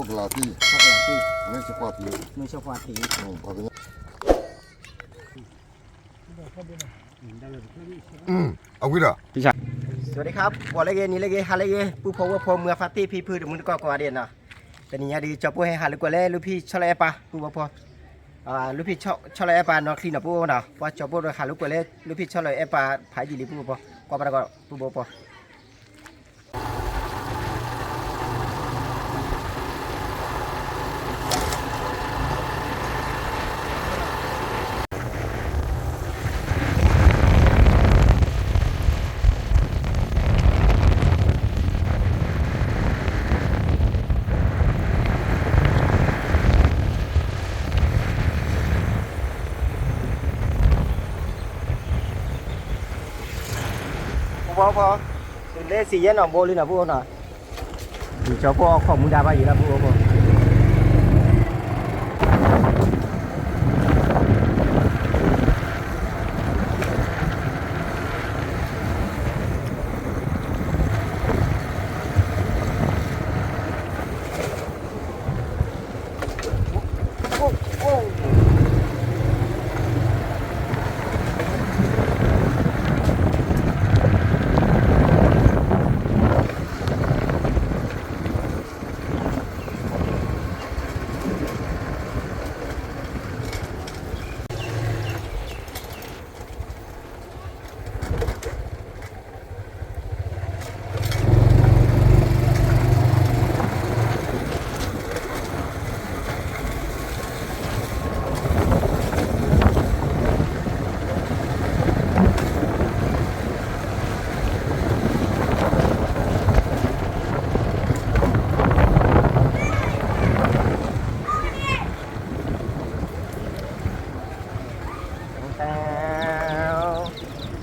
ကလးတံၢ်, ကလးတံၢ်, မ့ၢ်ဆၢခွါတံၢ်, မ့ၢ်ဆၢခွါတံၢ်, ပှၤကညီ အဝံၤဒီး สวัสดีครับ ဂီၤလၢအဂ့ၤ နံၤလၢအဂ့ၤ ဟါလၢအဂ့ၤ ပုၢ်ဖိဝဲၢ်ဖိ မုၢ်အဖါတံၢ်ဖံဖု တမုၢ်တကိးကိးဂၤဒဲးနီၤ, တနံၤညါဒီး ကၠီၤပိၢ်ဟဲဟးလိာ်ကွဲလၢ လူၢ်ဖံဆီၣ်လီၤအဲၣ်ပၢ် ပုၢ်ဖိဝဲၢ်ဖိ, လူၢ်ဖံဆီၣ်လီၤအဲၣ်ပၢ်နီၢ်ချံနီၤ ပုၢ်ဖိနီၤ, ပှၤကၠီၤပိၢ်ဒီးဟးလိာ်ကွဲလၢ လူၢ်ဖံဆီၣ်လီၤအဲၣ်ပၢ် ဖးယံာ်လံ ပုၢ်ဖိ, ကွၢ်ဘၣ်တၢ်ကီး ပုၢ်ဖိဖိ ပုၢ်ဖိဖိ, တုၤလၢစံးယဲၢ်နီၣ်ဘိလံနီၤ ပုၢ်ဖိနီၤ, ကၠီၤပိၢ်အခီၣ်မူဒါဘၣ်ယံၤလီၤ ပုၢ်ဖိဖိ.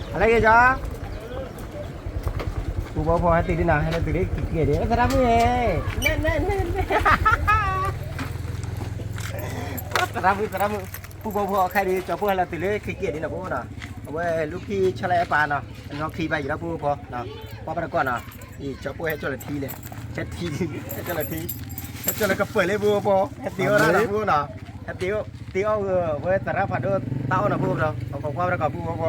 ဟါလၢအဂ့ၤကၠီ, ပုၢ်ဖိဖိ ဟဲတုၤလံနီၤ ဟဲလၢတုၤလံ က့ၤက့ၤဒံး သရၣ်မုၣ်ဧၢ, သရၣ်မုၣ် သရၣ်မုၣ်, ပုၢ်ဖိဖိအခါဒီး ကၠီၤပိၢ်ဟဲလၢတုၤလၢ က့ၤက့ၤဒံးနီၤ ပုၢ်ဖိနီၤ, အဝဲလူၢ်ဖံဆီၣ်လီၤအဲၣ်ပၢ်နီၤ အနီၢ်ချံဘၣ်ယံၤလီၤ ပုၢ်ဖိဖိနီၤ, ကွၢ်ဘၣ်တၢ်ကီးနီၤ, အံၤ ကၠီၤပိၢ်ဟဲကၠီၣ်လီၤထံလဲၣ်, ဟဲထံ, ဟဲကၠီၣ်လီၤထံ, ဟဲကၠီၣ်လီၤကပၢၢ်လၢ ပုၢ်ဖိဖိ,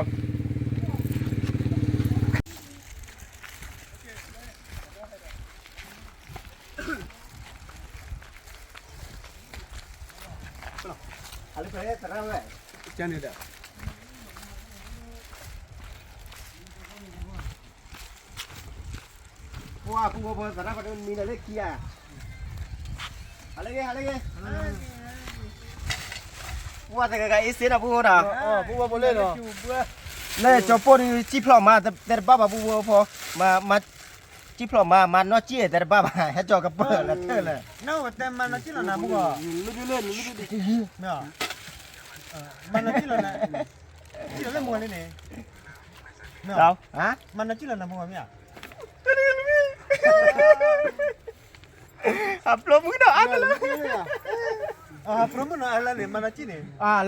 ဟဲတ့အီၣ်တၢ်နီၤ ပုၢ်ဖိနီၤ, ဟဲတ့အီၣ် တ့အီၣ်ဂ့ၤ အဝဲသရၣ်ဖးဒိၣ်တၢ်အီၣ်နီၤ ပုၢ်ဖိနီၤ, အခိးကွၢ်ဘၣ်တၢ်ကီး ပုၢ်ဖိဖိ. ပှၤပုၢ်ဖိဖိ သရၣ်ဖးဒိၣ်မံဒီးလၢခံဧါ, ဟါလၢအဂ့ၤ ဟါလၢအဂ့ၤ, ပှၤတဂၤဂၤအ့ၣ်စ့နီၤ ပုၢ်ဖိနီၤ, လၢကၠီၤပိၢ်ဒီး စံၣ်ဖျိးမၤ တဲတဘၣ်ဘၣ် ပုၢ်ဖိဖိ, မၤ စံၣ်ဖျိးမၤ မၤနီၢ်စံၣ်တဲတဘၣ်ဘၣ် ဟဲကၠီၤကပၢၢ်လီၤတၢၢ်လီၤ, နဝဲတဲမၤနီၢ်စံၣ်လီၤနၤ ပုၢ်ဖိ, မၤနီၢ်စံၣ်လီၤနၤ, စံၣ်လီၤလၢမုၢ်ဝဲလံန့ၣ်, မၤနီၢ်စံၣ်လီၤနၤ ပုၢ်ဖိမ့ၢ်ဧါ, အဖျိမုၣ်နီၤအါတလၢ, အဖျိမုၣ်နီၤအါလၢန့ၣ် မၤနီၢ်စံၣ်န့ၣ်,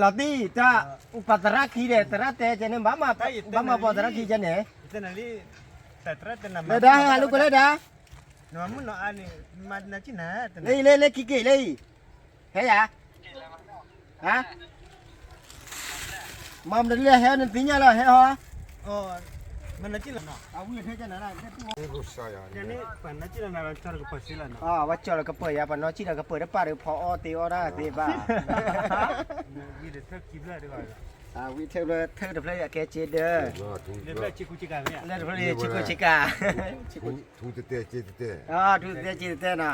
လီၤတံၢ်တၢ်, ပှၤသရၣ်ခံဒီး သရၣ်တဲကဲန့ၣ် ဘၣ်မၤပှၤသရၣ်ခံကဲန့ၣ်, လၢဒၣ်ဟဲဟးလိာ်ကွဲလၢဒၣ်, လၢ လၢ လၢခံက့ၤလၢအံၤ, ဟဲယၤ, ဟါ, မၤမနုၤလဲၣ် ဟဲနသ့ၣ်ညါလီၤ ဟဲဟီ, မၤနီၢ်စံၣ်လီၤနၤ, အဝဲထဲကနၤ, ပှၤနီၢ်စံၣ်လီၤနၤလီၤ ကၠီတကပၢၢ်စ့လီၤနီၤ, အဝဲကၠီတကပၢၢ်တပၣ်ဒီးဖီအီၣ်တ့အီၣ်ဒၣ်သ့ဘၣ်, ဝံၤတဖျၢၣ်ခံဖျၢၣ်တဂၤ, ဝံၤထၢဖျၢၣ် ထၢတဖျၢၣ်အကဲစ့ဒၢ, လၢတဖျၢၣ်လၢဆံခိၣ်ဆံကၤ, ထူတတဲစ့တတဲ, ထူတတဲစ့တတဲနီၤ,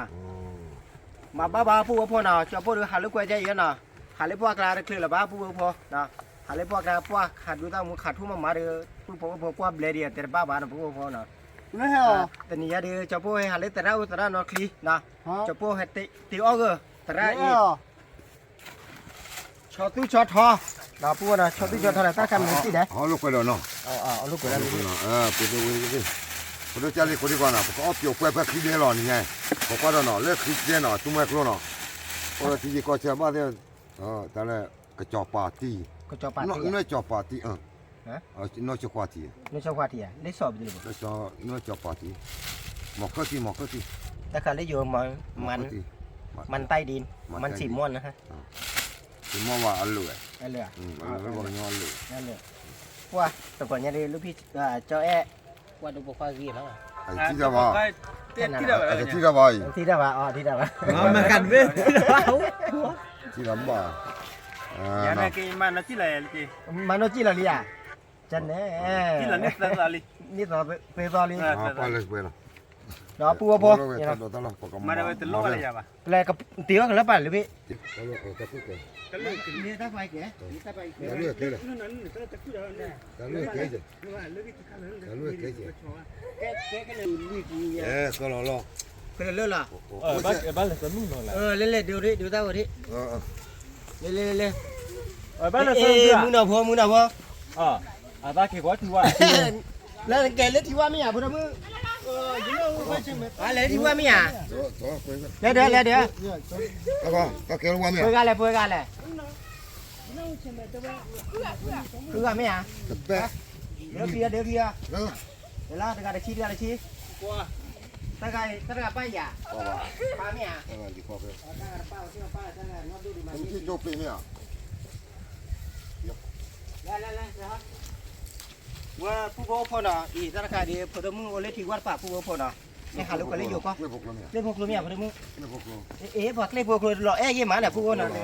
မၤဘၣ်ဘၣ်ပုၢ်ဝဲၢ်ဖိနီၤ, ကၠီပိၢ်ဒီးဟးလိာ်ကွဲယဲအံၤနီၤ, ဟးလၢပှၢ်ကျါတချုးလၢၤဘၣ်ပုၢ်ဝဲၢ်ဖိ, ဟးလၢပှၢ်ကျါ ပှၢ်ခးဒူသၣ်မူခးထူၣ်မးမးဒီး ပုၢ်ဖိဝဲၢ်ဖိကွၢ်ဘျဲဒံးတဲတဘၣ်ဘၣ်နီၤ ပုၢ်ဝဲၢ်ဖိနီၤ, တနံၤညါဒီး ကၠီပိၢ်ဟဲဟးလၢသရၣ်အိၣ်သရၣ်နီၢ်ချံနီၤ, ကၠီပိၢ်ဟဲတ့အီၣ်ဂၢၢ် သရၣ်အံၤ ဆီသူၣ်ဆီထီ, ဒီးပုၢ်ဝဲၢ်နီၤ ဆီသူၣ်ဆီထီဒီး တၢ်ခါမံၤတံၢ်ဒီး, အလိာ်ကွဲဒီးနီၤ, ပဒိၣ်ကၢ်လံကိးဒံကီးနီၤ ပကအီၣ်ပျိးပှဲၤဖဲခံဒဲလီၤနံၤညါ, ပကွၢ်ဒီးနီၤ လၢခံဒဲနီၤ သူမှဲကျိနီၤ, အိၣ်ဒီးထံယံၤကီၢ်ဆၢဘၣ်သ့ၣ်, တၢ်လၢ ကစီၤပၤတံၢ်, နီၢ်ကစီၤပၤတံၢ်, နီၢ်ကစီၤပၤတံၢ်, နီၢ်ကစီၤပၤတံၢ်, မီၤခၢၣ်တံၢ်, မီၤခၢၣ်တံၢ်, တၢ်ခါလၢယိၤမၤ, မီၤခၢၣ်တံၢ်, มันใต้ดิน มันสีม่วงนะฮะ สีม่วงว่าอร่อย อร่อย อืม อร่อย ปะกะညီอร่อย อร่อย ပှၤ တကီၢ်ညါဒီး လူဖံ ကၠီအဲၣ် ပှၤဒိၣ်ပိာ်ခွါဂ့ၤလီၤ အထံၣ်တၢ်ဘၣ် အထံၣ်တၢ်ဘၣ်အံၤ ထံၣ်တၢ်ဘၣ် အီၤ ထံၣ်တၢ်ဘၣ် မၤကၣ်တဘ့ၣ် ထံၣ်တၢ်ဘၣ် မၤနီၢ်ကံၣ်လီၤလံဧါ ကန့ၣ် န့ၢ်သီသီလံ ဒီးပူဝဲဖိ လၢကတ့အီၤကလၢပာ်လၢဘ့ၣ် ကလၢလၢလီၤ လဲၤလဲၤဒိးဒိးတၢ်ဝဲဒၣ် လဲၤလဲၤလဲၤ မုၢ်နီၢ်ဖိ မုၢ်နီၢ်ဖိ လၢကဲလၢထံဝါ ဖိဒိၣ်မုၣ် လဲၤထံဝါမ့ၢ်ဧါ လဲၤဒီး လဲၤဒီး ပှဲၤဂၤလဲၣ် ပှဲၤဂၤလဲၣ် ဃုဂၤမ့ၢ်ဧါ ဒၢခံဂၤ ဒၢခံဂၤ တဂၤတဆံ တဂၤတဆံ တဂၤပၢ်ယၤ ပၢ်မ့ၢ်ဧါ ဝဲပူဖိအိၣ်ဖိနီၤ အံၤတၢ်တခါဒီး ဖိဒိၣ်မုၣ်အိၣ်လၢထံဝါတပၤ ပူဖိအိၣ်ဖိနီၤ မ့ၢ်ဟးလိာ်ကွဲလၢယိၤကီၢ် ကျ့ဖိကျိမ့ၢ်ဧါ ဖိဒိၣ်မုၣ် အ့ ပှၤကျ့ဖိကျိလီၤအဲၣ်ယဲၢ်မးန့ၣ် ပူဖိနီၤ ပက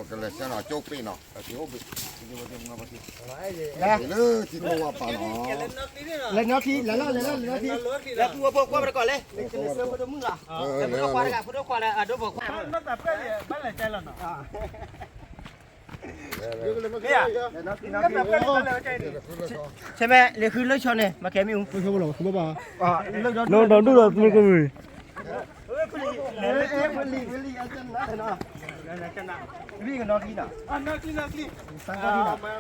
လဲၤဆၢနီၤ ကၠိပ့ၤနီၤ လၢထံကျိဝါပၤနီၤ လဲၤနီၣ်ထံ လဲၤလီၤ လဲၤလီၤ လဲၤနီၣ်ထံ လဲၤပူဖိကွၢ်ပတကိးလဲၣ် လဲၤကလဲၤဆၢဖိဒိၣ်မုၣ်လီၤ ဖိဒိၣ်ခွါတဂၤ ဖိဒိၣ်ခွါလၢအဒိၣ်ဖိခွါ ဆဲမဲ လဲၤဃုလၢဆီန့ၣ် မၤကဲမ့ၢ်အူ လၢဒီဒူၣ်ဒီးသမုၢ်ကမု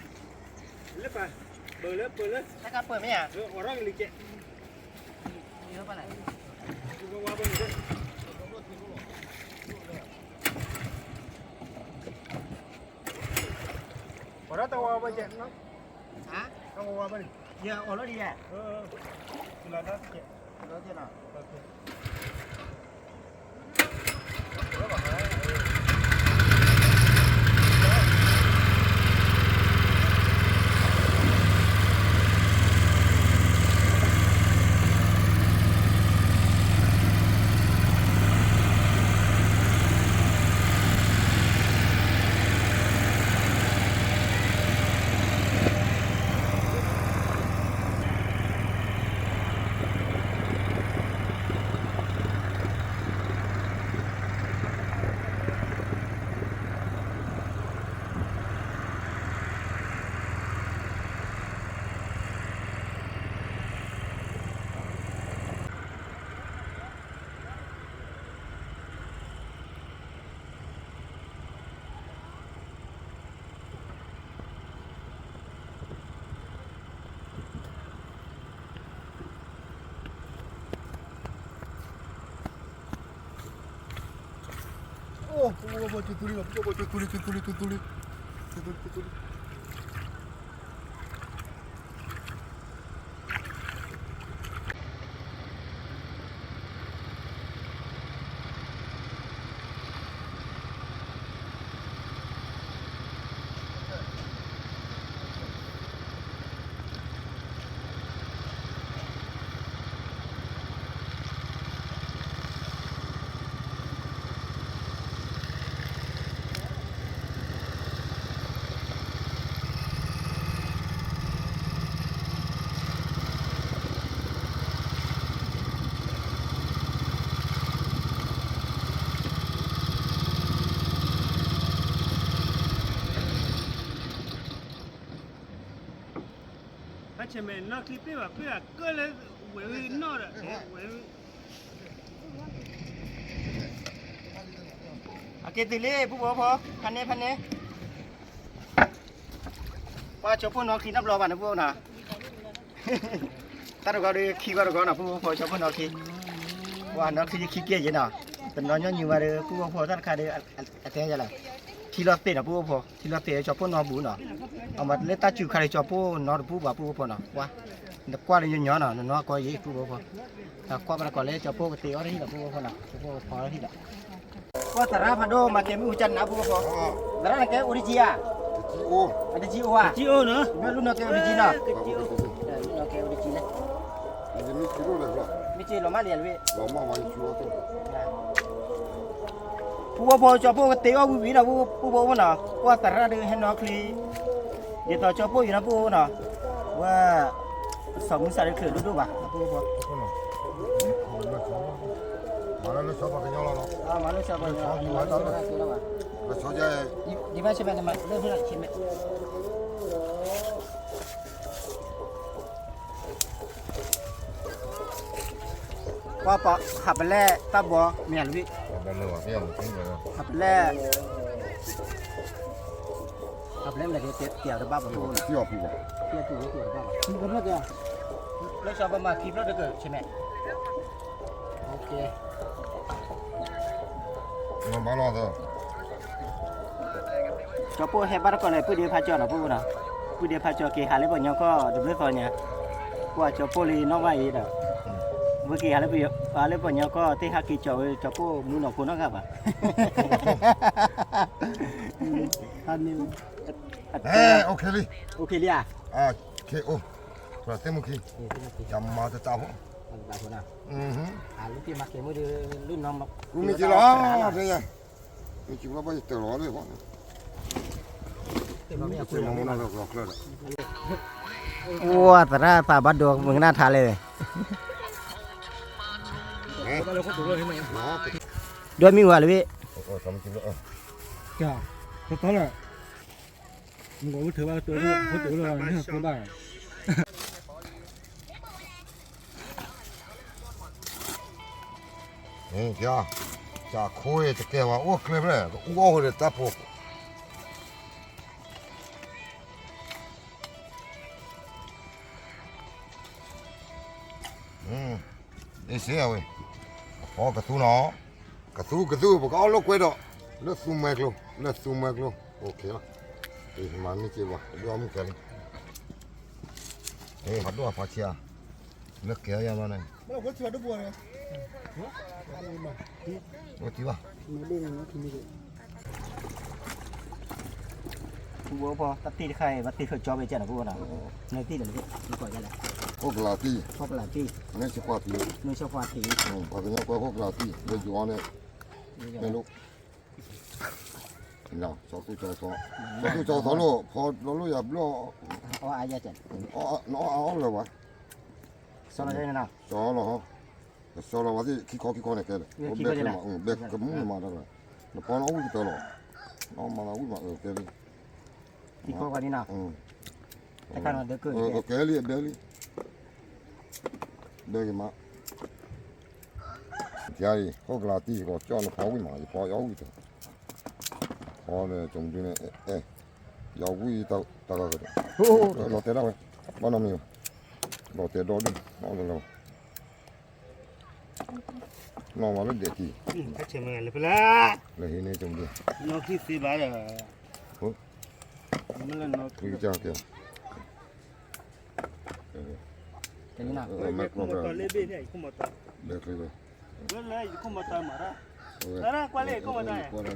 ၢ် လၢပၢ် ပၢၢ်လၢ ပၢၢ်လၢ တၢ်ကပၢၢ်မ့ၢ်ဧါ အိၣ်ထီၣ်ကလံၤကဲး အိၣ်ထီၣ်တဝါဘၣ်ကဲး တဝါဘၣ်န့ၣ် ယအိၣ်လီၤဒ်ယဲ လီၤတကဲး လီၤကဲးနီၤ အိၣ် ပကဘၣ်က့ၤသူလံ ပကဘၣ်က့ၤသူလံ က့ၤသူလံ က့ၤသူလံ က့ၤသူလံ က့ၤသူလံ ဖဲဆဲးမဲာ်နီၣ်ချံပ့ၢ်ဘၣ်ပ့ၢ်ဘၣ်ကၢၢ်လၢဝဲၤဝံၤနီၣ်ဒီး ဝဲၤဝံၤ အက့ၤတုၤလံ ပူဖိဖိ ဖးန့ၢ် ဖးန့ၢ် ပှၤဆိဖိနီၣ်ချံနီတဘျီဘၣ်န့ၣ် ပူဖိနီၤ တၢ်တဂီၤဒီးခံဂီၤတဂီၤနီၤ ပူဖိဖိဆိဖိနီၣ်ချံ ပှၤနီၣ်ချံခံကဲယဲၢ်နီၤ တနီၤညီနုၢ်ဝဲဒီး ပုၢ်ဖိတၢ်တခါဒီး အတဲယလဲၣ်, ထံလီၤသ့ၣ်နီၤ ပုၢ်ဖိ, ထံလီၤသ့ၣ်ကၠီၤပိၢ်နီတပူၤနီၤ, အမၤလၢတၢ်စူၤခါဒီးကၠီၤပိၢ်နီတပူၤဘၣ် ပုၢ်ဖိနီၤ, ကွၢ်, နကွၢ်လၢညီညီနီၤ နနီၢ်ကီၢ်ယံၤ ပုၢ်ဖိ, ကွၢ်ဘၣ်တကိးလၢကၠီၤပိၢ်ကသ့အီၣ်တဟံၣ်လီၤ ပုၢ်ဖိနီၤ, ကၠီၤပိၢ်ကဖီထံၣ်လီၤ, ကွၢ်သရၣ်ဖးဒိၣ် မၤကဲမုၢ်ဟူကၠၢ်နၤ ပုၢ်ဖိ, သရၣ်နကဲအိၣ်တကံၤဧါ, အတကံၤအိၣ်ဧါ, မ့ၢ်လူနီၢ်ကဲအိၣ်တကံၤနီၤ, လူနီၢ်ကဲအိၣ်တကံၤန့ၣ် မ့ၢ်က့ၤလီၤမးလံဝဲ ပုၢ်ဖိဖိ ကၠီၤပိၢ်ကသ့အီၣ်ဝံၤဝံၤနီၤ ပုၢ်ဖိဖိနီၤ, ကွၢ်သရၣ်ဒုးဟဲနီၤချံ, ဒ်သိးကၠီၤပိၢ်ယံၤနီၤ ပုၢ်ဖိနီၤ, ဝဲ စီၤမုၢ်ဆါဒုးချုးဒိၣ်ဒိၣ်ဘၣ် ပုၢ်ဖိ, မၤလၢလၢစီၤပှၤကညီလီၤ, မၤလၢစီၤပှၤကညီလီၤ, လၢစီၤ, ဒ်ဘၣ်ဆ့မဲာ်နမၤလၢဖဲဆ့မဲာ် ကွၢ်ပီၤ ဟးပလဲၣ်တၢ်ဘီမ့ၢ်ဧါလၢၤ, ဟးပလဲၣ်, ဟးပလဲၣ်မ့ၢ်တ့ၢ်အီၤတဘၣ်ဘၣ်, လၢစီၤပၤမၤခံဖျၢၣ်တကၢၢ်ဆ့မဲာ်, ကၠီၤပိၢ်ဟဲဘၣ်တကီၢ်န့ၣ် ပုၢ်ဒ့ဖးကၠီၤနီၤ ပုၢ်ဖိနီၤ, ပုၢ်ဒ့ဖးကၠီၤက့ၤဟးလၢပှၤကညီကီၢ်တဘျုးသီညါ, ကွၢ်ကၠီၤပိၢ်လံနီၣ်ဘၣ်အံၤဒီး, ဝဲက့ၤဟးလၢပှၤ, ဟးလၢပှၤကညီကီၢ် တ့ၢ်ဟးက့ၤကၠီၤဝဲ ကၠီၤပိၢ်မုၢ်နီၢ်ခိနီတဂၤဘၣ်, အိၣ်ခ့လံ, အိၣ်ခ့လံဧါ, အိၣ်ခ့, ယမၤတတၢ်ဖိ, မ့ၢ်က့ၤလီၤ, မ့ၢ်က့ၤလီၤဘၣ်ယတၢၤလီၤလၢ, အိၣ်သရၣ်သးဘၣ်ဒိမုၢ်ကနၣ်ထါလဲၣ်, ဒွဲမံဝဲလၢ, တလၢ, ဘၣ်, ကၢ်ခိၣ်တကဲဝဲအိၣ်ကျဲဖျဲၣ် ကအူအီၣ်ဝဲဒီးတၢ်ဖိ, အ့စ့အဝဲ, အဖီကသူနီၤ, ကသူကသူ ပကအီၣ်လိာ်ကွဲဒီး, လၢသူမဲကျိ, လၢသူမဲကျိ, အိၣ်ခ့လီၤ, မၤမ့ၢ်က့ၤဘၣ် ဒွဲမုၢ်ကဲလံ, ဖးဒိၣ်အဖးဆံးဧါ, လၢကဲယၤလီၤန့ၣ်, ဝဲထံဘၣ် ပူဖိ တၢ်တ့ၢ်တခါအံၤ ဘၣ်တ့ၢ်ဖျိကၠီဘၣ်ကဲနီၤ ပူဖိနီၤ, နတ့ၢ်လဲၣ်, နကိးယလဲၣ်, ခိၣ်ကလးတံၢ်, ခိၣ်ကလးတံၢ်, မ့ၢ်ဆခွါဖံး, မ့ၢ်ဆခွါဖံး, ပှၤကညီကွဲခိၣ်ကလးတံၢ် လၢယွၤန့ၣ်, မ့ၢ်လိၣ်, စီၤသူစီၤသီ, စီၤသူစီၤသီလိၣ် ဖီဒီလိၣ်ယၤဘျီ, နအီၣ်အီၣ်လၢၤဘၣ်, စီၤလီၤ, စီၤလီၤဟီ, စီၤလီၤဝဲသ့ၣ် ခံခီခံခီန့ၣ်ကဲလၢာ်, ဘဲကမူၣ်မးတၢ်လီၤ, နဖီနအီၣ်ဝံၣ်ကတၢၢ်လီၤ, နအီၣ်မၤလီၤဝံၣ်မးအၢကဲလံ, ခံခီခွါန့ၣ်နီၤ, တခါနီၤ ကဲလံ အဘဲလံ, ဘဲက့ၤမး, ယၤအံၤ ခိၣ်ကလးတံၢ် ယကီၢ်ကၠီၣ်နဖီဝံၣ်မး ယဖီအီၣ်ဝံၣ်တၢ်, ဖီဒီးကၠိဒုန့ၣ် အဲ ယအီၣ်ဝံၣ်တၢ်ဂၤဂၤဒီး, လီၤတဲာ်ဒၣ်ဝဲ, ဘၣ်နီတမံၤဘၣ်, လီၤတဲာ်ဒီဒူၣ်, နီၢ်လၢလီၤ, နီၢ်မးလၢဒဲးတံၢ်, လၢဟံးန့ၢ်ကၠိဒု, နီၢ်ခံသ့ဘၣ်ဒီး, မ့ၢ်လၢနီၢ်ခံကဲ, မဲာ်ကျီဘဲ, ဘဲချ့ဘဲ, ကွၢ်လၢယခိၣ်မီၤတၢ်, ကွၢ်လၢယခိၣ်မီၤတၢ်,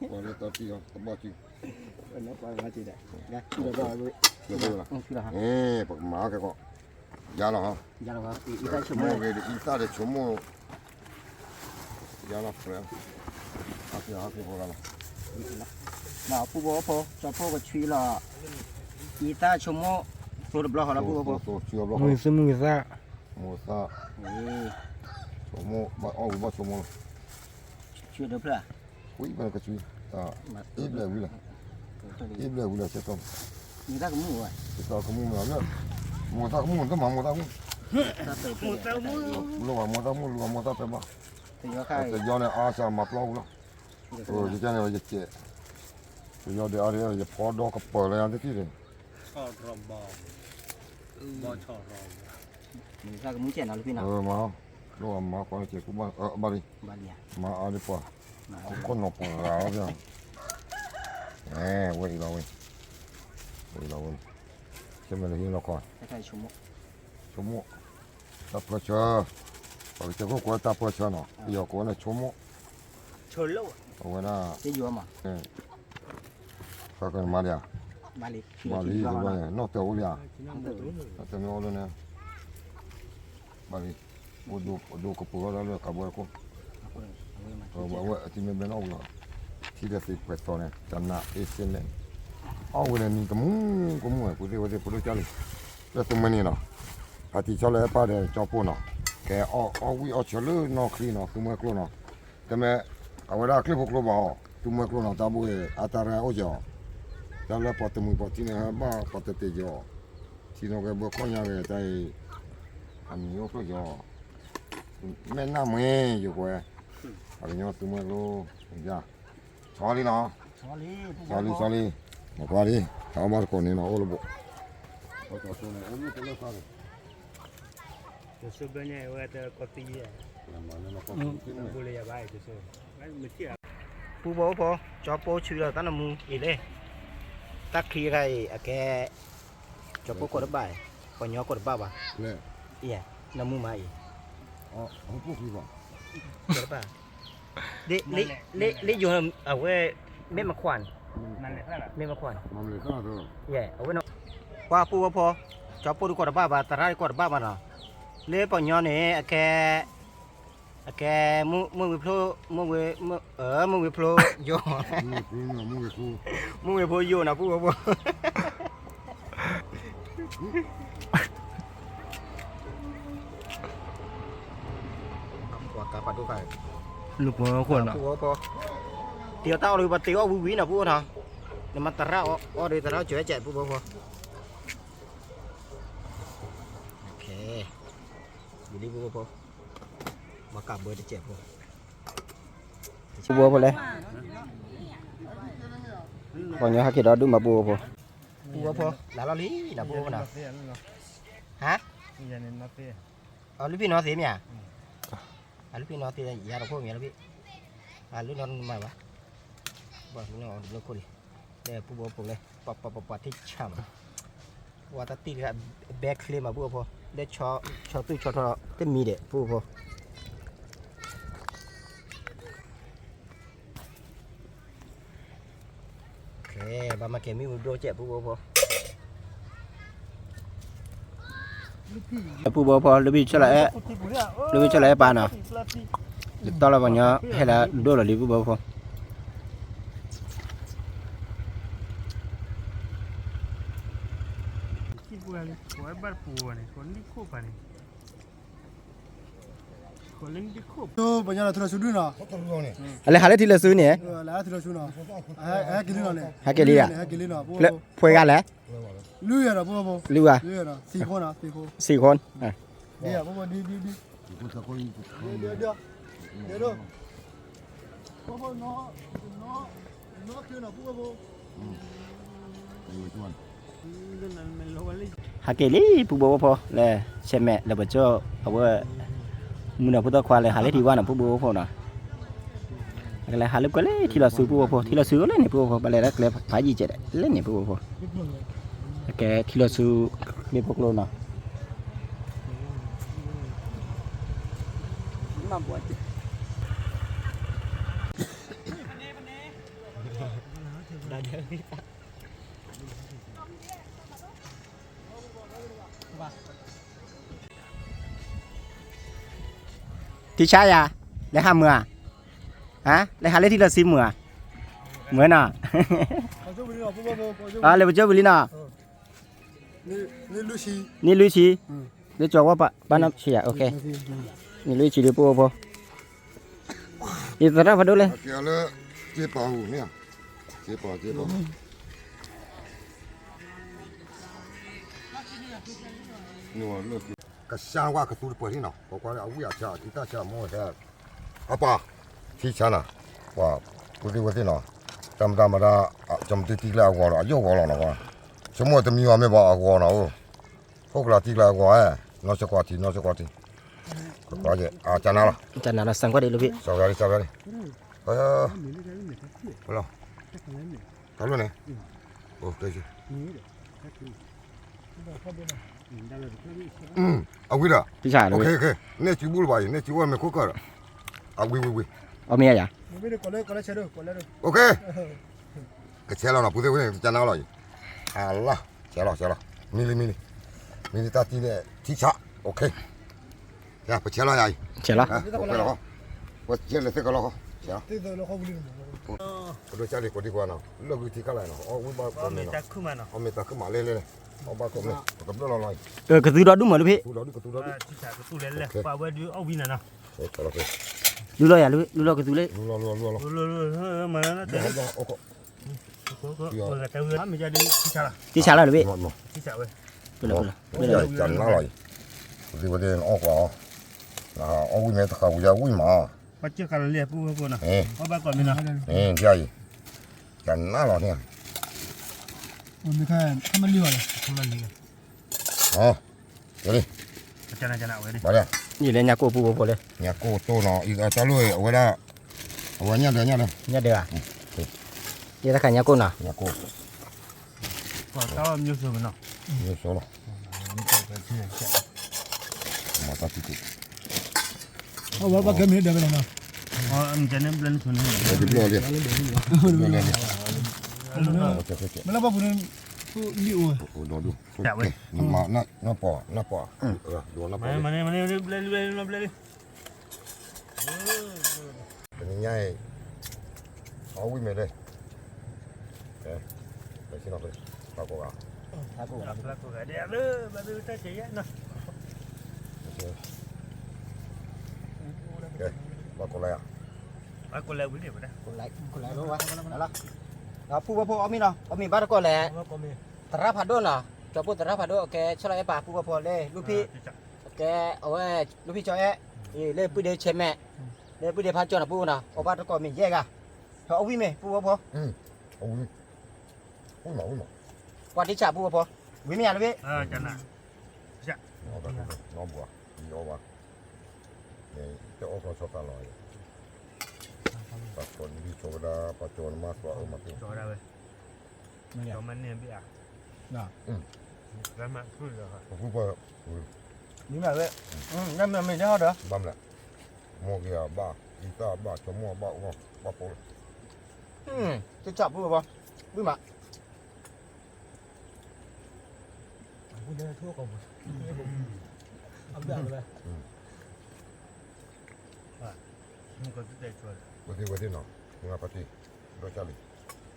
ကွၢ်လၢတၢ်တံၢ်အီၤ တဘၣ်စု, ကွၢ်လၢတၢ်တံၢ်အီၤ, ပကမၤကဲကီး, ယၤလီၤ, ဆိကမိၣ်ဂ့ၤဒီး အံသၣ်ဒီးဆိကမိၣ်, ယၤလီၤ, ဟးက့ၤဟးက့ၤဖိလီၤ, ပူဖိဖိ ကၠီဖိကဆွံလီၤ, အံသၣ်ဆိကမိၣ်, သိတဘျီဃီလီၤ ပူဖိဖိ, မုၢ်သၣ်မုၢ်သၣ်, မိၢ်သၣ်, ဆိကမိၣ် ဘၣ်အီၣ်ဝံၤဘၣ်ဆိကမိၣ်လီၤ, ဆွံဒိဖျၢၣ်, ဝံၤဘၣ်ကဆွံ, အ့ဘျဲၣ်ဝံၤလီၤ, အ့ဘျဲၣ်ဝံၤလီၤ ဆဲးတီ, ဆဲးတီကမူၣ်မးလၢ, မိၢ်သၣ်ကမူၣ် တမၤမိၢ်သၣ်ကမူၣ်, လိၣ်ဘၣ်မိၢ်သၣ်ကမူၣ် လိၣ်ဘၣ်မိၢ်သၣ်ပဲဘၣ်, တယီၤန့ၣ်အါစၢ်မၤပျီဝံၤလီၤ, ယကန့ၣ်ယကဲး, တယီၤဒဲးအါဒဲး ယဖီဒီကပၢၢ်လၢယၤတထံၣ်န့ၣ်, ဆီၣ်ရီဘီ, ဘီဆီၣ်ရီဘီ, မ့ၢ်သးကမူကဲနီၤလၢဖံနီၤ, မၤ, လီၤမၤကီးကဲကူဘၣ်, ဘၣ်လံ, ဘၣ်လံ, မၤအါဒ်ပှၤ, ခိၣ်နီၤပှၤဂၤအီၤ, ဝဲအံၤလီၤဝဲ, ဝဲအံၤလီၤဝဲ, ဆဲမဲာ်လၢဟံၣ်လီၤခီ, ဆိကမိၣ်, တၢ်ပၢဆှၢ, ပှၤကစၢၢ်ခိၣ်ကိးတၢ်ပၢဆှၢနီၤ, ပယီၤကိးဝဲန့ၣ်ဆိကမိၣ်, အဝဲဒၣ် သးကနမၤလံဧါ, ဘၣ်လံ, နီၣ်တၢ်အိၣ်လံဧါ, နီၣ်တၢ်မ့ၢ်အိၣ်လၢန့ၣ်, ဘၣ်လံ, အိၣ်ဒိကပၤလီၤလၢကးဘၢခိၣ်, အဝဲအထံမ့ၢ်ဘဲနီၣ်ဝံၤလီၤ, ထံဒီးသ့ၣ်ပှဲၤသီန့ၣ် တနၤအ့စ့နဲၣ်, အီၣ်ဝဲန့ၣ်နံၤကမူကမူဝဲ ပူၤသ့ၣ်ဝဲသ့ၣ်ဖိဒိၣ်ကၢ်လံ, လၢသုမွဲန့ၣ်နီၤ, ဖါတံၢ်ဆီလၢအဲၣ်ပၢ်ဒီးကၠီပိၢ်နီၤ, ကဲအီၣ်ဝံၣ်အီၣ်ဆၢလၢနီၢ်ချံနီၤ သုမွဲကျိနီၤ, တမ့ၢ်, အဝဲဒၣ်အချံၣ်ဖိကျိဘၣ်အီၤ သုမွဲကျိနီၤ တၢ်ဘိၣ်အတၢ်ရဲၣ်အိၣ်ကီး, တၢ်လၢပှၤတမှံၤပှၤထံန့ၣ် ဟဲဘၣ်ပှၤတတဲာ်ကီး, ထံနီၣ်ကဲဘၢခီၣ်ညါဂ့ၤတၢ်အံၤ, အမံၤအိၣ်ဖျိကီး, မဲၢ်နၢ်မွဲယကွဲ, ပှၤကညီသုမွဲကျိ, ဆီလံနီၤ, ဆီလံ ဆီလံ, မၤကွၢ်လံ, တၢ်အီၣ်ဘၣ်တကိးန့ၣ်နီၤ အိၣ်လၢဘိး ပူဖိဖိ, ကၠီပိၢ်ဆူဒီးတၢ်နမူအံၤလဲၣ်, တၢ်ချံတခါအံၤ အကဲ, ကၠီပိၢ်ကိးတဘၣ်, ပှၤကညီကိးတဘၣ်ဘၣ်, နမူမးအံၤ, ကိးတဘၣ်, လၢယိၤအဝဲ, မ့ၢ်မခွါန့ၣ်, မ့ၢ်မခွါန့ၣ်, အဝဲ, ပှၤပူဖိဖိ, ကၠီပိၢ်ဒုးကိးတဘၣ်ဘၣ် သရၣ်ဒုးကိးတဘၣ်ဘၣ်နီၤ, လၢပှၤကညီန့ၣ် အကဲ အကဲ, မုၢ်ဝ့ၤဖျိ, မုၢ်ဝ့ၤ, မုၢ်ဝ့ၤဖျိယိၤ, မုၢ်ဝ့ၤဖိယိၤနီၤ ပူဖိဖိ, ပှၤကါပာ်ဒိၣ်ဃာ်, ပူဖိဖိ, တ့အီၣ်တၢ်အီၣ်ဒီး ပှၤတ့အီၣ်ဝံၤဝံၤနီၤ ပူဖိနီၤ, နမၤသရၣ်အီၣ်ဒီးသရၣ်ကၠီဝဲကဲး ပူဖိဖိ, ယလံ ပူဖိဖိ, မၤကးဘၢတကဲးဖိ, ပူဖိဖိလဲၣ်, ပှၤကညီဟဲက့ၤဒီးဒုးမၤပူဖိဖိ, ပူဖိဖိ, လၢလီၢ်လံနီၤ ပူဖိဖိနီၤ, ဟါ, အလုၢ်ဖံးနီၤသ့မ့ၢ်ဧါ, အလုၢ်ဖံးနီၤသ့ ယၤတခိၣ်မ့ၢ်လၢဖံး, အလုၢ်နီၤတမၤဘၣ်, ဘၣ်လၢနီၤတဘျီခိၣ်လံ, တဲပူဖိဖိလဲၣ်, ပပပပထံၣ်ဆၣ်မး, ပှၤတၢ်တံၢ်တဂၤ ဘဲချ့မး ပူဖိဖိ, လၢဆီသူၣ်ဆီထီၣ်တမံၤဒဲး ပူဖိဖိ. ဘၣ်မၤကဲၤမ့ၣ်အူဒိၣ်ကဲး ပူဖိဖိ, ပူဖိဖိ လၢဘံၣ်ဆၢလီၤအဲၣ်, လၢဘံၣ်ဆၢလီၤအဲၣ်ပၢ်နီၤ, ယတီၢ်လီၤပှၤညီဟဲလၢဒိၣ်လီၤလံ ပူဖိဖိ. ပှၤလၢထံလီၤဆူဒုနီၤ, အလဲၤဟးလၢထံလီၤဆူန့ၣ်, ဟဲက့ၤလံဧါ, လွံၢ်ဂၤလဲၣ်, လွံၢ်ဂၤ, သံၣ်ခိၣ်, ဟးက့ၤလံ ပူဖိဖိ, လၢဆဲးမဲာ်လၢပကၠိ အဝဲ မုၢ်နၤဖိသၣ်ခွါလၢဟးလၢထံဝါနီၤ ပူဖိဖိနီၤ, ကလဲၤဟးလၢကွဲၤလၢထံလီၤဆူ ပူဖိဖိ, ထံလီၤဆူလၢန့ၣ် ပူဖိဖိ, ပလဲၤလၢကျဲဖးယံာ်ကဲးဒဲးလၢန့ၣ် ပူဖိဖိ, အကဲထံလီၤဆူ မ့ၣ်ပိၢ်ကျိနီၤ. ထံဆါယၤ, လဲၤဟးမုာ်ဧါ, လဲၤဟးလၢထံလီၤဆူမုာ်ဧါ, မုာ်နီၤ, လဲၤပကၠိပူၤလံနီၤ, နံၣ်လွံၢ်ဆံ, လၢကၠီဝဲပၢ်နီၢ်ဆံယၤ, နံၣ်လွံၢ်ဆံလံ ပူဖိဖိ, ယသရၣ်ဖးဒိၣ်လဲၣ်. ကစၢ်ဝဲကသူတပှဲၤလံနီၤ, ပကွၢ်လၢအဝံၣ်အဆၢ အထံတၢ်ဆၢအမိၢ်ဟဲ, အပၢ်, ထံဆါနီၤ, ပှၤ, ပူသ့ၣ်ဝဲသ့ၣ်နီၤ, တၢ်မတၤမတၤ, ကၠီမတံတံကျဲအဂီၤဒီး အယိၣ်ဂီၤလီၤနီၤ, ဆိကမိၣ်တမံၤအီၤမ့ၢ်ဘၣ်အဂီၤနီၤ, အိၣ်ခိၣ်ကလၤတံကျဲအဂီၤဧၢ နီၢ်စကွၢ်ထံ နီၢ်စကွၢ်ထံ, ကကွၢ်က့ၤ အကနၣ်လီၤ, ကနၣ်လီၤ စံးကွၢ်ဒံးလၢဖံ, စံးကွၢ်ဒံး စံးကွၢ်ဒံး, လီၤ, တၢ်လီၢ်န့ၣ်, အဝံၤဒီး, န့ၣ်စုဘူလၢ်ဘၣ်အံၤ န့ၣ်စုအိၣ်မ့ၢ်ခိၣ်ကၢၢ်ဒီး, အဝံၤဝံၤဝံၤ, အမ့ၢ်ယၤ, ကဆဲးလီၤနီၤ ပူၤသ့ၣ်ဝဲန့ၣ် ကနၣ်လီၤအံၤ, အလၢ, ဆဲးလီၤ ဆဲးလီၤ, မံလံ မံလံ, မံလံတၢ်ထံန့ၣ် ထံဆး, ပဆဲးလီၤယၤအံၤ, ဆဲးလီၤ, ပဆဲးလီၤ, ပဒိၣ်ကၢ်လံ ကိးဒံကွၢ်နီၤ လၢဂုၢ်ထံခါလၢနီၤ အီၣ်ဝံၣ်ဘၣ်ကိးမ့ၢ်နီၤ, အီၣ်မ့ၢ်တၢ်ခုၣ်မးလဲၣ်လဲၣ်, အီၣ်ဘၣ်ကိးမ့ၢ် ပကဘျၢၣ်လီၤလီၤအံၤ, ကသူဒီဒူၣ်မးလၢဖံ, ကသူဒီဒူၣ်, လူလီၤယၤလၢ လူလီၤကသူလၢ, လူလီၤ လူလီၤ လူလီၤ, သံဆးလီၤလၢဖံ, ကသံဝဲသ့ၣ်အီၣ်ကွၢ်အီၤ, အီၣ်ဝံၣ်မ့ၢ်တဃာ်ဝံၤယဝံၣ်မး, ပှၤစၢဃာ်လီၤလံပူဖိဖိနီၤ, အီၣ်ဘၣ်ကိးမ့ၢ်နီၤ, ဒ်အံၤ, ကနၣ်လီၤန့ၣ်, မ့ၢ်ခါ, ခါမလံၤဘၣ်, ခါမလံၤ, အီၤ, ကနၣ်, ယလဲၤညါကိၣ်ပူဖိဖိလဲၣ်, ညါကိၣ်တိၢ်နီၤ, တၢ်လိၣ်အဝဲဒၣ်, အဝဲညၣ်ဒၢးညၣ်ဒၢး, ညၣ်ဒၢးဧါ, ယတၢ်ခါညါကိၣ်နီၤ, ညါကိၣ်, တၢ်မ့ၢ်ဆိနီၤ, မ့ၢ်ဆိလီၤ, မၤတၢ်ထံကိၣ် အဝဲဘၣ်ကဲမ့ၢ်ဒၢးဝဲလဲၣ်နီၤ, မ့ၢ်ဘျၢၣ်လံ, မ့ၢ်လၢဘၣ်ပူၤန့ၣ်, အိၣ်ဒီးဒိၣ်, နပီၢ်, နပီၢ်, ဒိၣ်နပီၢ်လံ, တနံၤညါအံၤ, အီၣ်ဝံၣ်မ့ၢ်လဲၣ်, ပှၤကိးဂၤ, ပှၤကိးလၢယၤ, ပှၤကိးလၢဝံၤန့ၣ်, ပူဖိဖိအီၣ်မ့ၤနီၤ, အီၣ်မ့ၤဘၣ်တကိးလဲၣ်, သရၣ်ဖးဒိၣ်နီၤ, ကၠီပိၢ်သရၣ်ဖးဒိၣ် အကဲဆၢလီၤအဲၣ်ပာ်ပူဖိဖိလၢ လူၢ်ဖံ, အကဲ, အဝဲ, လူၢ်ဖံကၠီအဲၣ်, လၢပုၢ်ဒ့ဆဲမဲာ်, လၢပုၢ်ဒ့ဖးကၠီနီၤပူနီၤ, အီၣ်ဘၣ်တကိးမ့ၢ်ယဲၢ်ဂၤ, အီၣ်ဝံၣ်မ့ၢ်ပူဖိဖိ, ပှၤတံၢ်ဆးပူဖိဖိ, ဝံၤမ့ၢ်ယၤလၢဖံ, တအီၣ်ကီၢ်ဆီသးလီၤ, ပှၤကိးနံၤဒ်ဆိဝဲဒၣ် ပှၤကိးနမါသွါအၢမၤသ့, မ့ၢ်, မ့ၢ်, မ့ၢ်, မ့ၢ်, မ့ၢ်, မ့ၢ်, ဘၣ်မလဲၣ်, မိၢ်က့ၤအဘၣ်, အံသၣ်အဘၣ်, ဆိကမိၣ်အဘၣ်, ဘၣ်ပိာ်လီၤ, တံၢ်ဆးပူဖိ, ဝံၣ်မး ဝဲသ့ၣ်ဝဲသ့ၣ်နီၤ, မ့ၢ်ဖါတံၢ်, ဒီးကၢ်လံ,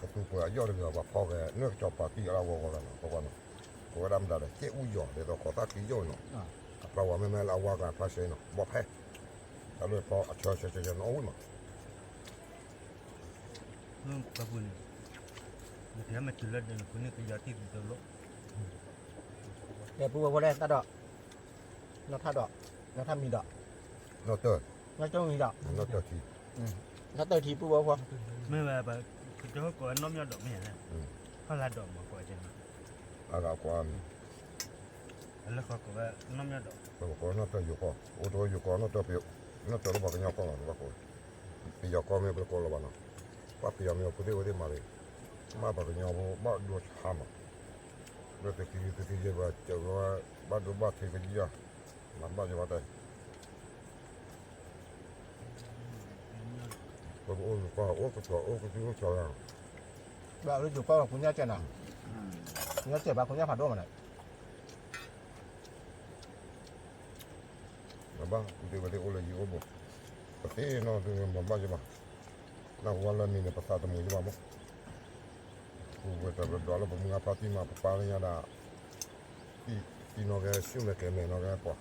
ကသူပှဲၤအယီၣ်တဂ့ၤ ပှၤဖီကဲ နကစီၤပၤတံၢ်အလၢဝီဝီဂၤနီၤ, ပှၤကွၢ်နီၤ, ပဝဲဒၣ်မတၤဒီး ကဲအူယီၤ ဒ်သိးကီၢ်သၣ်ချံယိၣ်နီၤ, အဖျါဝဲမ့မ့ၢ်လၢအဝါကျါဖျါရှဲနီၤ ဘီဖဲ, တၢ်လၢဖီအဆၢဆၢဆၢနီၤ အီၣ်ဝံၣ်မး ပူန့ၣ်, နကဟဲမ့ၢ်တုၤလၢဒၢးန့ၣ် ပူန့ၣ်ကယီၤတံၢ်ကတလိၣ်, ကဲပူဖိဖိလဲၣ် တၢ်ဒီး, နီၢ်ထၣ်ဒီး, နီၢ်ထၣ်မံၤဒီး, နီၢ်တၢၢ်, နီၢ်တၢၢ်မံၤဒီး, နီၢ်တၢၢ်ထံ, နီၢ်တၢၢ်ထံပူဖိဖိ, မ့ၢ်ဝဲ, ကတဟီၣ်ကိးဝဲနီၢ်မၠီၣ်ဒီးမ့ၢ်လဲၣ်, ဟီၣ်လါဒီးမ့ၢ်ကိးဝဲ, အဂၤကွၢ်မံၤ အလၢဃီကိးဝဲနီၢ်မၠီၣ်ဒီး, ပကိးနီၢ်တၢၢ်ယိၤကီၢ်, အိၣ်တ့ၢ်ယိၤကီၢ် နီၢ်တၢၢ်ပယီၤ, နီၢ်တၢၢ်လၢပှၤကညီကီၢ်လီၤ ဘၣ်ကိး, ပယီၤကီၢ်မ့ၢ်ပကိးလီၤဘၣ်နီၤ, ပှၤပယီၤမ့ၢ်အဖိသ့ၣ်ဝဲသ့ၣ်မၤရံ, မ့ၢ်ပှၤကညီဖိဘၣ်ဒိဆါမး, လၢသုးက့ယုၢ်သုးက့ယဲၢ်ဘၣ်စၢၤဝဲ, ဘၣ်ဒိဘၣ်ထံးကယုၢ်, မၤဘၣ်ယဘၣ်တဲ ပအိၣ်ယိၤကီၢ် အိၣ်ကစီၤ အိၣ်ကစုၢ်အိၣ်ကစီၤယၤ, ဘၣ်လၢယိၤကီၢ်ပူညါကဲနီၤ, ပူညါကဲဘၣ်ပူညါဖးဒိၣ်မးန့ၣ်, မ့ၢ်ဘၣ် ပူသ့ဝဲသ့ၣ်အိၣ်လၢယံၤအိၣ်ဘူး, ပသ့ၣ်နီၣ်သုမ့ၢ်ဘၣ်ယဘၣ်, နၢ်ဟူဝဲလၢမံၤန့ၣ် ပသးတမုာ်ယဘၣ်မး, ပူဝဲတၢ်ဘျီဘျီလၢပမုၢ်ဂၤဖါတံၢ်မး ပပၢ်လၢညါဒၣ်, တံၢ်နီၣ်ကဲဆူၣ်မဲာ်ကဲမဲာ်နီၣ်ကဲပှၤ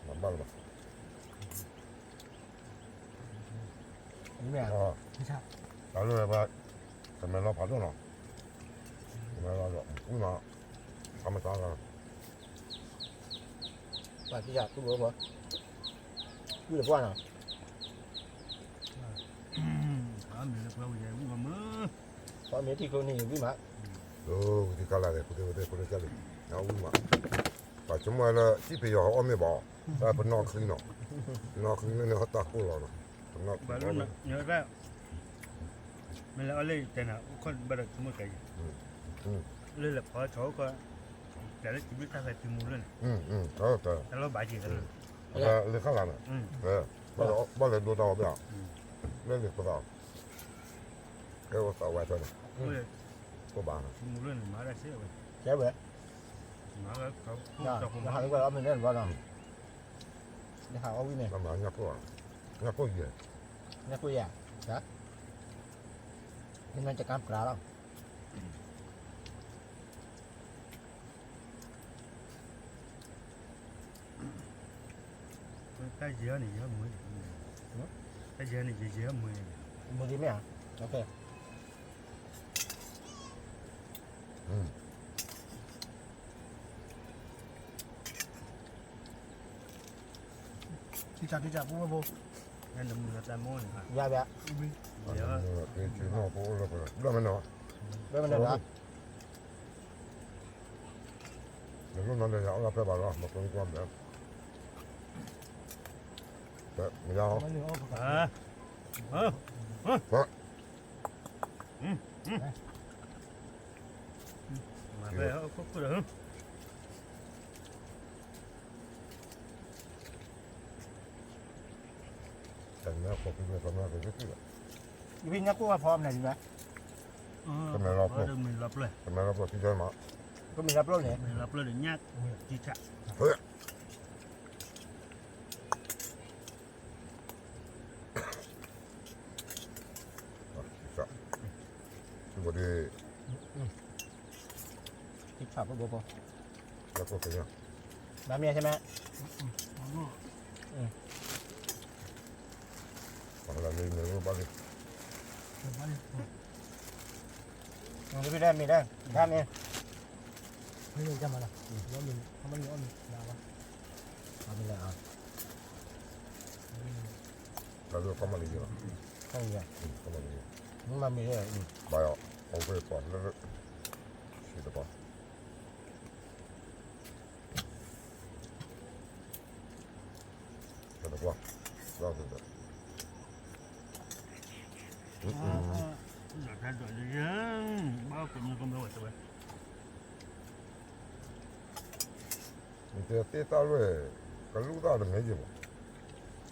မ့ၢ်ဘၣ်လၢၤဘၣ်, တၢ်လၢဝဲ, ကမဲာ်လီၤဖးဒိၣ်နီၤ, ကမဲာ်လီၤဒီး ဝံၣ်မး, အမတၤလီၤ, ပှၤတံၢ်ဆးပူဖိဖိ, ဝံၣ်လၢပှၢ်နီၤ, ပှၤမ့ၢ်ထံၣ်ကျိန့ၣ်ဝံၣ်မး, ဝံၣ်ထံၣ်ကၢ်လၢ်န့ၣ် ပူသ့ဝဲသ့ၣ်ဖိလၢကၢ်လံ, ဝံၣ်မး ပှၤဆိကမိၣ်လၢ စံၣ်ပယီၤအီၣ်မ့ၢ်ဘၣ်, ပနီၣ်ချံနီၤ, ပနီၣ်ချံန့ၣ် ဟီၣ်တၢ်ကိၢ်လီၤနီၤ, ပနီၣ်ချံ, မ့ၢ်လၢအီၣ်လၢယတဲနၤ အိၣ်ခိးဘၣ်ဒီးဆိကမိၣ်ကဲယၤ, လၢလဲၤဖီဆီအိၣ်ခိး, တၢ်လၢစံးဘျုးတၢ်ဖဲဖံမူလၢန့ၣ်, တၢ်လီၤဘၣ်က့ၤ, လၢခါလာ်န့ၣ်, ဘၣ်လဲၤဒိတၢ်အီၣ်ဘၣ်, လၢလံာ်ပသး, ကဲအိၣ်သးဝဲဖဲန့ၣ်, အိၣ်ဘၣ်, ဖံမူလၢန့ၣ် မၤဒၣ်စ့ဝဲ, ကဲဝဲ, မၤလၢကီၢ်ပူၤ, နဟးအီၣ်ဝံၤန့ၣ်, နဟးအီၣ်ဝံၤန့ၣ်, ညၣ်ကိၢ်ယဲၢ်, ညၣ်ကိၢ်ယဲၢ်, နမ့ၢ်တကါပျါလီၤ. တၢ်ယဲၢ်န့ၣ် ယဲၢ်မုာ်, တၢ်ယဲၢ်န့ၣ် ယဲၢ်မုာ်န့ၣ်, မုာ်ဒ်မ့ၢ်ဧါ, ထံဆးထံဆးဖိဖိ, နမုာ်လီၤသးမိၢ်န့ၣ်, ယၤယၤ, ဘၣ်မနုၤ, ဘၣ်မနုၤလီၤ. နလိၣ်နီၢ်ဒီးယၤအီၣ်လၢဖဲဘၣ်လီၤ မၤကိးကွၢ်ဘျဲၣ်, မ့ၢ်ယၤ, မၤဖဲအခိၣ်ခိၣ်ဒီး, တၢ်နါခိၣ်ဖံးမ့ၢ်သးမါကသ့ၣ်သ့ၣ်လီၤ, ယဖံညၣ်ကိၢ်ဝဲဖီမနုၤဒံးဘၣ်, ကမဲာ်လီၤပျိၢ်, ကမဲာ်လီၤပျိၢ်ထံဆၢမး, ကမဲာ်လီၤပျိၢ်န့ၣ်, ကမဲာ်လီၤပျိၢ်န့ၣ်ညၣ်, ထံဆး, ထံဆး, ထံဆးဖိဒိၣ်ဖိ, မၤမ့ၢ်ဆဲမ့ၢ်, ပှၤလၢလၢမ့ၢ်ဘၣ်လံ, မ့ၢ်ဒၣ်မ့ၢ်ဒၣ်, ဒၣ်မ့ၢ်, မ့ၢ်ဒၣ်မ့ၢ်, မ့ၢ်လၢအီၣ်မ့ၢ်, တၢ်လၢကီၢ်မ့ၢ်လံယၤ, ကီၢ်မ့ၢ်လံယၤ, မ့ၢ်မ့ၢ်, ဘၣ်ယီၤ, အဝဲပှၤလၢ, ဆံးတပှၤ တပှၢ်, လီၤတဒီး, ဘၣ်ကမၢကမၢဝဲတဝဲ, နတဲသ့ၣ်တၢ်လွဲၢ်, ကလူၢ်တၢ်တမ့ၢ်ယဲၢ်ဘၣ်,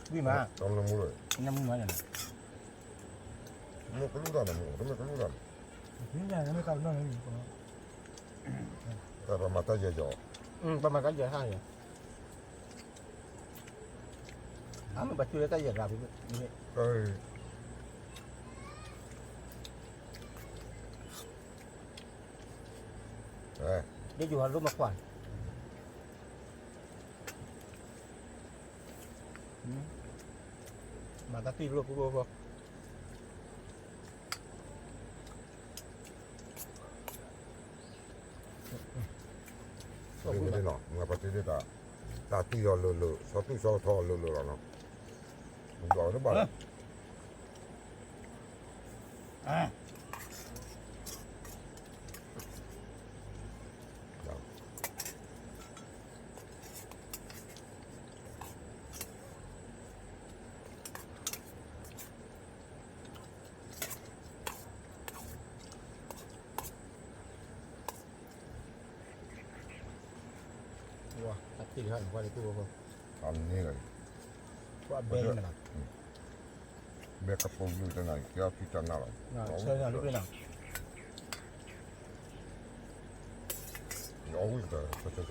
ဝံၤမး, တမ့ၢ်မူလၢ, မ့ၢ်ကလူၢ်တၢ်န့ၣ်မ့ၢ်, တမ့ၢ်ကလူၢ်တၢ်န့ၣ်, တၢ်ပမၤတၢ်ယဲၢ်ယီၤ, ပမၤတၢ်ယဲၢ်ဟါယဲၢ် အမ့ၢ်ဘၣ်တုၤလၢတၢ်ယဲၢ်ရၤ, ဒ်ယိၤဟၣ်လိၣ်မၤကွၢ်, မၤတၢ်တံၢ်လိၣ်ဖိဖိဖိ, မ့ၢ်ပှၤတ့ဒၣ်, တၢ်တံၢ်အီၤလိၤလိၤ, ဆီတူၢ်ဆီထီအီၤလိၤလိၤလီၤနီၤ, မ့ၢ်ဒွးဝဲတဘၣ်လီၤ. ဝါ, တၢ်တံၢ်တခါန့ၣ် ကွၢ်လၢတူၢ်ဖိဖိ, အန့ၣ်လီၤ, ကွၢ်ဘဲန့ၣ်လီၤ, ဘဲကပိာ်ယုၢ်တနၤ, ကဲအီၣ်ဖံတၢ်နၢ်လီၤ, ဆၢလီၤလၢပ့ၤနီၤ, ယအီၣ်ဝံၣ်တ, ဒ်န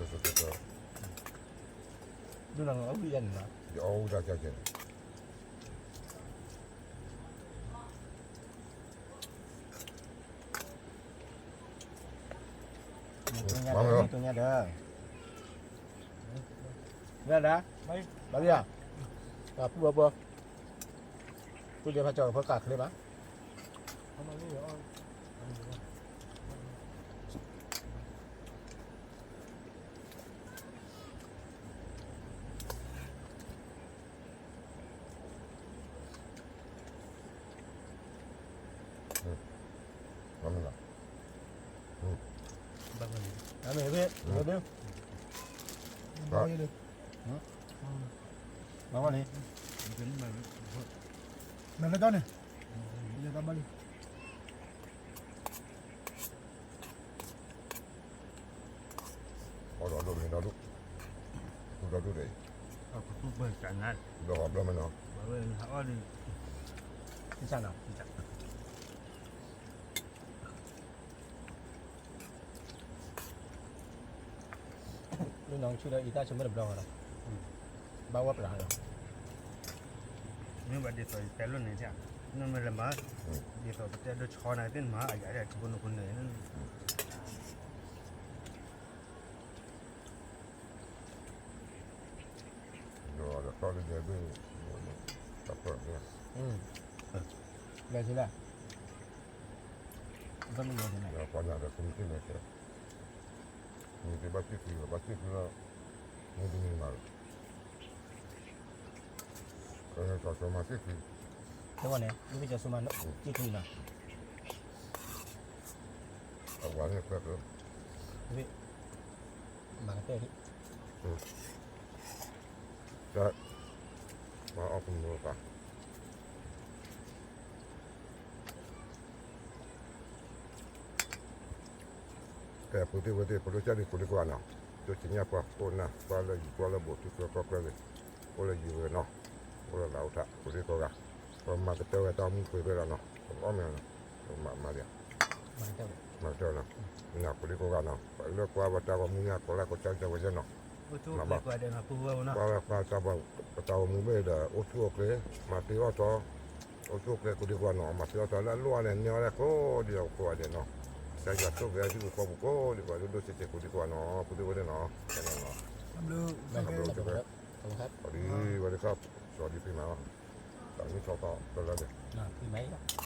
အီၣ်ဝံၣ်ယဲန့ၣ်လီၤ, ယအီၣ်ဝံၣ်တၢ်ကဲကဲန့ၣ် မ့ၢ်ညါဒီး, မ့ၢ်ဒၣ်, ဘၣ်ယၤ, ပှၤပူၤအဘီ, ပူၤဒဲးဖးကၠီၣ်ဖိကးချ့ဘၣ်. ဘၣ်ဝဲန့ၣ်, မၤလၢတၢ်န့ၣ်, ယတၢ်ဘၣ်လံ. အီၣ်ဒီးဒိၣ်မ့ၢ်ဒီဒိၣ်, သူဒီဒိၣ်ဒီး, သူပၢၢ်စးနါ, ဒီးဟီဘျီမ့ၢ်နီၤ, အီၣ်ဒီး, သံစးနီၤ, သံစး လၢနီၢ်ဆူၣ်ဒီးအံၤတၢ်ဆိကမိၣ်တဘျီဃီလီၤ, ဘၣ်ဝဲပျၢ်လီၤ, မ့ၢ်ဘၣ်ဒ်သိးယတဲလိာ်န့ၣ်, နမ့ၢ်လဲၤမၤ, ဒ်သိးပတဲဒိၣ်ဆီနၤသ့ၣ်နမၤ အယၤဒ်ထံဖိနိဖိန့ၣ် ဒီးတၢ်လၢယဲဘ့ၣ်, တၢ်ပၢၢ်န့ၣ်, လဲၤဆူလဲၣ်, ပှၤညါဒီးကမံၤတ့ၢ်လဲၤဆူ, မံၤတ့ၢ်ဘၣ်စံၣ်ဃံလီၤ, ဘၣ်စံၣ်ဃံလီၤ, မ့ၢ်တမံၤမၤလီၤ, စီၤစိမၤစံၣ်ဃံ, တဝဲန့ၣ် မ့ၢ်စီၤစိမၤစံၣ်ဃံနီၤ, အဝၤန့ၣ်ခွဲးကျိ, မၤကတၢၢ်ဒံး, တၢ်, မၤအီၣ်ကမူၤအသး ကဲ ပုၢ်သ့ၣ်ဝဲၢ်သ့ၣ် ပဒိၣ်စၢ်ဒံးကိးဒံကိးဂၤနီၤ, ဒိၣ်ဆံညါပှၤကိးနၢ် ပှၤလၢယံၤပှၤလၢဘူး ထံချၢကီၢ်ချၢဂ့ၤ, အိၣ်လၢယံၤဝဲနီၤ, အိၣ်လၢလၢအိၣ်ထး ကိးဒံကိးဂၤ, ပမၤကတၢၢ်ဝဲတၢ်မူပှဲၤဖဲလီၤနီၤ, ပအီၣ်မ့ၢ်နီၤ, ပမၤမၤဒံး, မၤကတၢၢ်နီၤ, ကိးဒံကိးဂၤနီၤ, လၢကွၢ်ပတၢ်ဂီၤမူညါ ကိးလၢကိးကၢ်ကၢ်ဝဲယဲနီၤ, မၤဘၣ်, ကွၢ်ပတၢ်ဂီၤမူမ့ၢ်ဒီး အိၣ်ဆူၣ်အိၣ်ချ့, မၤသ့ အိၣ်ထီၣ် အိၣ်ဆူၣ်အိၣ်ချ့ကိးဒံကိးဂၤနီၤ, မၤသ့အီၣ်ထီၣ်လၢအလိၣ်အါန့ၣ် န့ၢ်အီၣ်လၢကိးဒံကိးဂၤဒဲးနီၤ, ကစၢ်ယွၤဆိၣ်ဂ့ၤအဟံၣ်ဖိဃီဖိကိးဒံကိးဂၤ ဒိၣ်ဒိၣ်ဆံးဆံးကိးဒံကိးဂၤနီၤ, ပုၢ်သ့ၣ်ဝဲၢ်သ့ၣ်နီၤ, တၢ်ဘျုး, ဝဲဒၣ်ခီ, စီၤဒံဖံးမၤလီၤ, တၢ်နံၣ်ထီၣ်သီတလၢန့ၣ်,